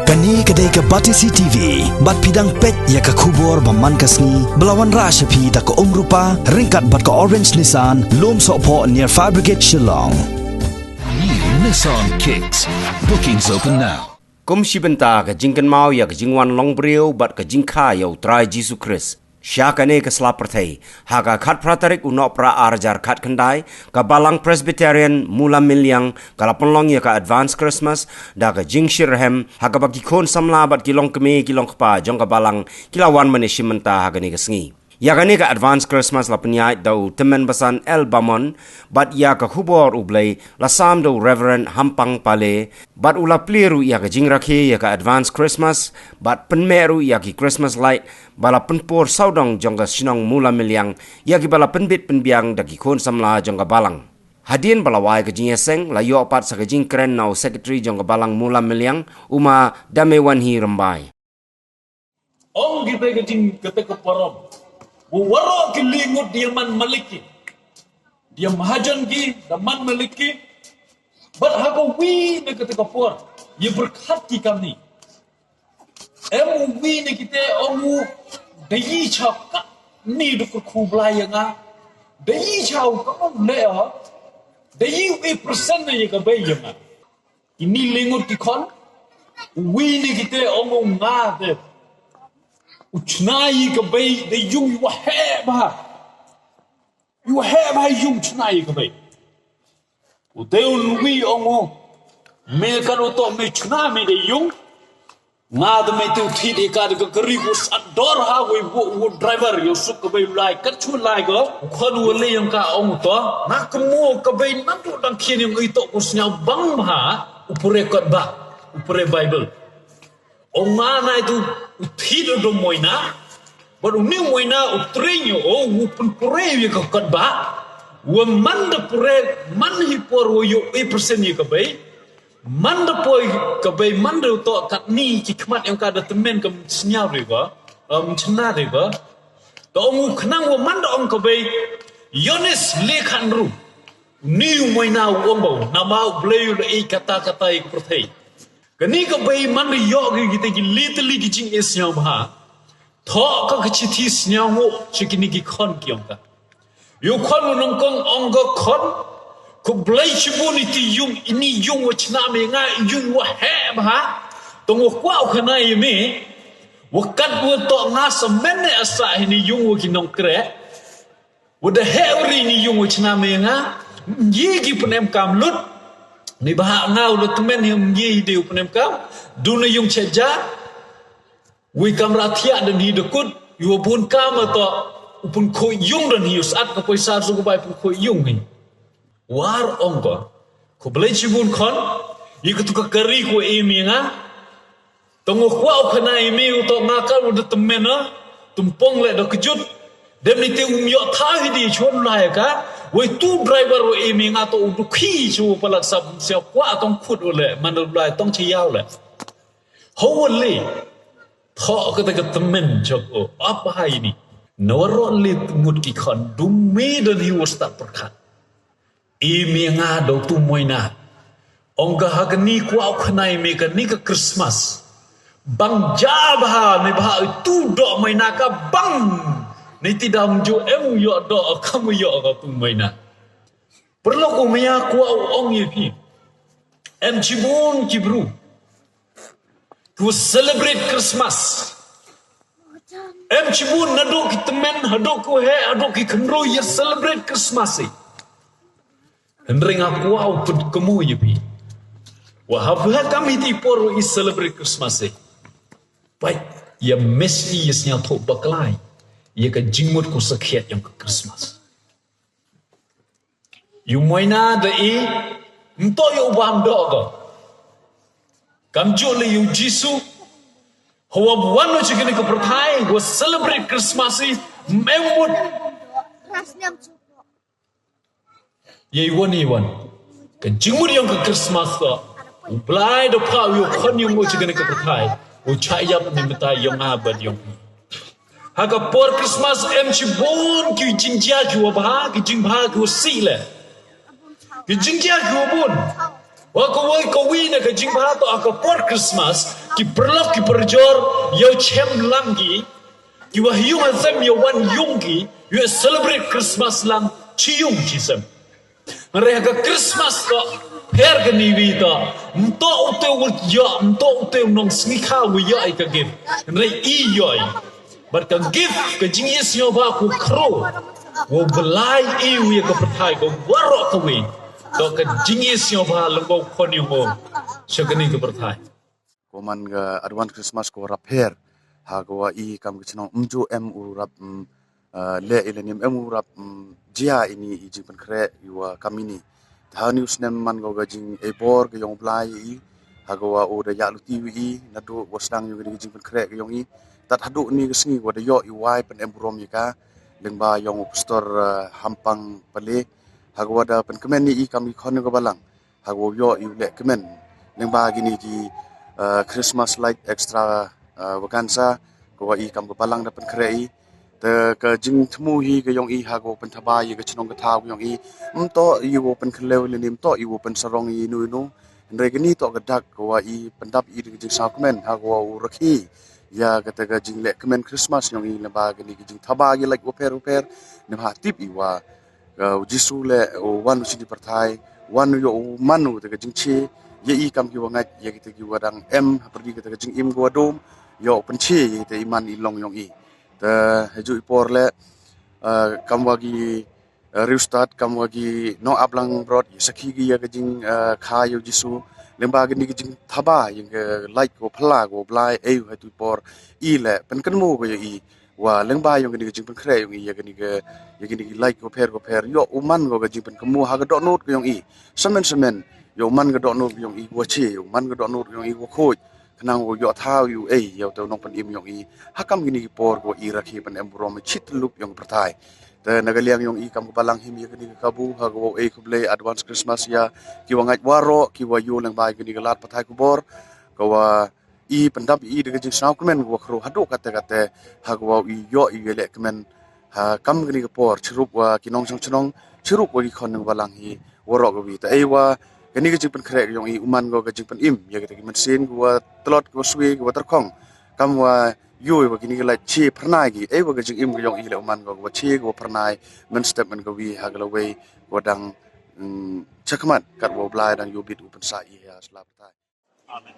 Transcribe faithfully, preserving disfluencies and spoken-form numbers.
Kane ka dei ka Batesi T V, bad phi dang peit ïa ka khubor ba man ka sngi, ba la wanrah sha phi da ka Umrupa, ryngkat bad ka Orange Nissan, Lumsohphoh near Fire Brigade Shillong. New Nissan Kicks. Bookings open now. Kum shi bynta ka jingkynmaw ïa ka jingwan long briew bad ka jingkha ïa U Trai Jisu Khrist, sha kane ka sla pyrthei, ha ka khatphra tarik u Nohprah ar hajar khatkhyndai, ka Balang Presbyterian Mawlamyniang ka la pynlong ïa ka Advance Christmas da ka jingshitrhem, ha kaba ki khun samla bad ki longkmie ki longkpa jong ka Balang ki la wan ban ïashim bynta ha kane ka sngi. Ïa kane ka Advance Christmas la pynïaid da u tymmen basan L. Bamon, bad ïa ka khubor U Blei la sam da u Reverend Hampang Pale, bad u la plie ruh ïa ka jingrakhe ïa ka Advance Christmas, bad pynmeh ruh ïa ki Christmas light, ba la pynpur sawdong jong ka shnong Mawlamyniang, ïa kiba la pynbit pynbiang da ki khun samla jong ka Balang. Hadien ba la wai ka jingïaseng, la ïoh pat sa ka jingkren na u Secretary jong ka Balang Mawlamyniang, u Ma Damewanhi Rymbai. Ong kita ka jing, kata ka parom. Wa waroh ki lyngngut da ïa man malik ki. Da ïa mahajon ki, da man malik ki. Bad ha kawi na kata ka por, ïa pyrkhat ki kamni. Em uwi na kita ong u, da ïohi cha katni da kyrkhu Blai ïa nga. Da ïohi cha u ka ong leh ha. Da ïohi u e persen na ïa ka bei ïa nga. Ini lyngngut ki khon, uwi na kita ong u nga te. U chna ïa ka bei da ïung ïa wa heh bha. Ïa wa heh bha ïung chna ïa ka bei. U te uwi ong u, me ka u to me chna me da ïung. Nga da me te u thied ïa ka da ka kari ku sat dor ha wei bu u driver ïa u suk ka bei u lai kat chu lai ko. U khon u le ïa ka ong u to. Nga kynmaw ka bei nang tu dang khien ïa u i to ku sñiaw bang bha. U pure kot ba. U pure Bible. Ong nga nai tu u thied u dom moina. Bad u ni moina u tring ïa u u pynpure ïa ka kot ba. Wa man da pure man hi por wa ïa u e persen ïa ka bei. Man da poi ka bei man da u to katni ki khmat ïa ka da tymmen kam sñiaw ri ba, um, chna ri ba. To ong u khnang wa man da ong ka bei, Yonis le khan ru. Ni u moina u ong ba, nama u Blei u le i kata kata i pyrthei. Kani ka bei man da ïoh ki kita ki le tali ki jing e sñiaw bha. Thoh ka ka chithi sñiaw ngu, chi kini ki khon ki ong ka. Ïa u khon u nongkong ong ka khon, khublei chibun iti ïung, ini ïung wa chna me nga, ïung wa heh bha. Tong wa kwah u khana ïa me, wa kat wa to nga sa men ne asa ini ïung wa ki nongkreh. Wa da heh wa ri ini ïung wa chna me nga, ngi ki pynemkam lut. Ni bha nga u da tmen hi ngi hi de u pynemkam, duna ïung cheja. Wi kamra thiah dan hi da kut, yu bun kam to, u pun khoi ïung dan hi, u sat ka poisa su ka bai pun khoi ïung hi. War ong ko, khublei chibun khon, ïa ka tu ka kari ko e mi nga. Tong u kwah u khana e mi u to nga ka u da tmen na, tumpong le da kejut. Dem ni te um ïoh tha hi di chon lai ka, wei tu driver wa e mi nga to u dukhi chu palat sap sia kwah tong khut u le, man u lai tong chi yaw le. Hawali, thoh kata ka tymmen chok o, ap hai ni. Nawaro li ngut ki khon, dumi dan hi was tak perkat. I mi nga do tu moina. Ong ka ha ka ni kwah u khnai mi ka ni ka Christmas. Bang ja bha, ni bha tu do moina ka bang. Ni ti dam ju em yo do, kam yo ka tu moina. Perlu ku mia kwah u ong ye pi. Em chibun ki bru. Ku celebrate Christmas. Em chibun naduk ki temen, haduk ku he, haduk ki kynru ye celebrate Christmas eh. Hynrei nga kwah u put kemu ye pi. Wa ha kam iti por i celebrate Christmas eh. Pai, ye mes i ye snya thok baklai. Ye ka jingmut ku sakhiat yang ka Christmas. Yu moina da i, nto yu bam do ko. Kam ju le yu Jisu. Hawa buan no chikini ko perthai, go celebrate Christmas i, memut. Ye wan ye wan. Ka jingmut yong ka Christmas ko. U blai da pa yu kon yong mo chikini ko perthai. U chayap ni mata yong abad yong. Ha ka por Christmas em chibun ki jingjia ki wa bha, ki jingbha ki wa sih le. Ki jingjia ki wa bun. Ba kawei kawei na ka jingbha to ha ka por Christmas, ki paralok ki parajor, ïoh chem lang ki, ki wa ha ïung ha sem ïoh wan ïung ki, ïoh celebrate Christmas lang, chi ïung chi sem. Hynrei ha ka Christmas to, pher kani wi to, ym to u te u ïoh, ym to u te u nongsngikha u ïoh ïa ka gift. Hynrei i ïoh. Bad ka gift, ka jingïasngewbha kaba khraw, kaba Blai ai ïa ka pyrthai, kaba waroh kawei. To ka jingïasngewbha lyngba u khon jong u sha kane ka pyrthai. Ko man ka advance Christmas ko rap her. Ha ko wa i kam ka chnong, ym ju em u rap, mm, ah, leh ïa lade, ym em u rap, mm, jia ïa ini i jingpynkhreh ïa wa kam ini. Te ha une u snem man ko ka jingïabor ka jong u Blai ïa i. Ha ko wa u da ïaid lynti ïa i naduh wa sdang ïa kane ka jingpynkhreh ka jong i. Tad haduh une ka sngi wa da ïoh i wai pynemburom ïa ka lyngba jong u pastor, ah, Hampang Pale. Ha ko wa da pynkmen ïa i kam i khon ka balang. Ha ko wa u ïoh i u lehkmen lyngba kine ki, ah, Christmas light extra, ah, vacanza, ko wa i kam ka balang da pynkhreh i. Te ka jingthmu hi ka jong i ha ko wa pynthaba ïa ka chnong ka thaw ka jong i. Ym to i wa pynkhlew lane ym to i wa pynsarong ïa ino ino. Hynrei kane to ka dak ko wa i pyndap i da ka jingsngewkmen ha ko wa u rakhe ïa kata ka jinglehkmen Christmas jong i lyngba kane ka jingthaba ïa light wapher wapher. Nym ha tip i wa Ka u Jisu leh u wan u shim pyrthei, wan u ïoh u man u te ka jingshai, ïa i kam ki wa ngeit, ïa kita ki wa dang em, ha pyrdi kata ka jingim ka wa dum, ïoh u pynshai, ïa kita i man i long jong i. Te, ha ju i por leh, eh, kam wa ki, eh, riewstad, kam wa ki nongap langbrot, ïa sakhi ki ïa ka jing, eh, kha ïa u Jisu, lyngba kani ka jingthaba, ïa ka light ka wa phylla, ka wa Blai, ei, ha ju i por, i leh, pynkynmaw ka ïa i, wa lyngba jong kane ka jingpynkhreh jong i ïa kane ka, ïa kane ka light ka pher ka pher, ïoh u man ka jingpynkynmaw ha ka dohnud ka jong i. Semen semen, ïoh u man ka dohnud ka jong i ka wa shai, ïoh u man ka dohnud ka jong i ka wa khuid. Khnang u ïoh thaw ïa u ei, ïa u te u nongpynim jong i. Ha kam kine ki por ka wa i rakhe pynemburom shit lup jong ka pyrthei. Te na ka liang jong i kam ka balang him ïa kane ka kabu, ha ka wa u ei khublei advance Christmas ïa ki wa ngeit waroh, ki wa ïoh lyngba kane ka lad pathai khubor. Ka wa i pyndap i da ka jingsngewkmen ka wa khraw haduh katte katte ha ka wa i ïoh i lehkmen ha kam kane ka por chirup wa ki nongshong chnong chirup wa ki khon nong balang hi waroh ka wi ta ei wa kane ka jingpynkhreh ka jong i u man ka jingpynim ïa kita ki mynsiem ka wa tlot ka wa swe ka wa tyrkhong kam wa ïoh wa kine ki lait chi phyrnai ki ei wa ka jingim ka jong i leh u man ka wa chi ka wa phyrnai mynstep man ka wi ha ka lawei ka wa dang, mm, chakhmat kat wa u Blai dang ïoh bit u pynsah i ha sla pyrthei. Amen.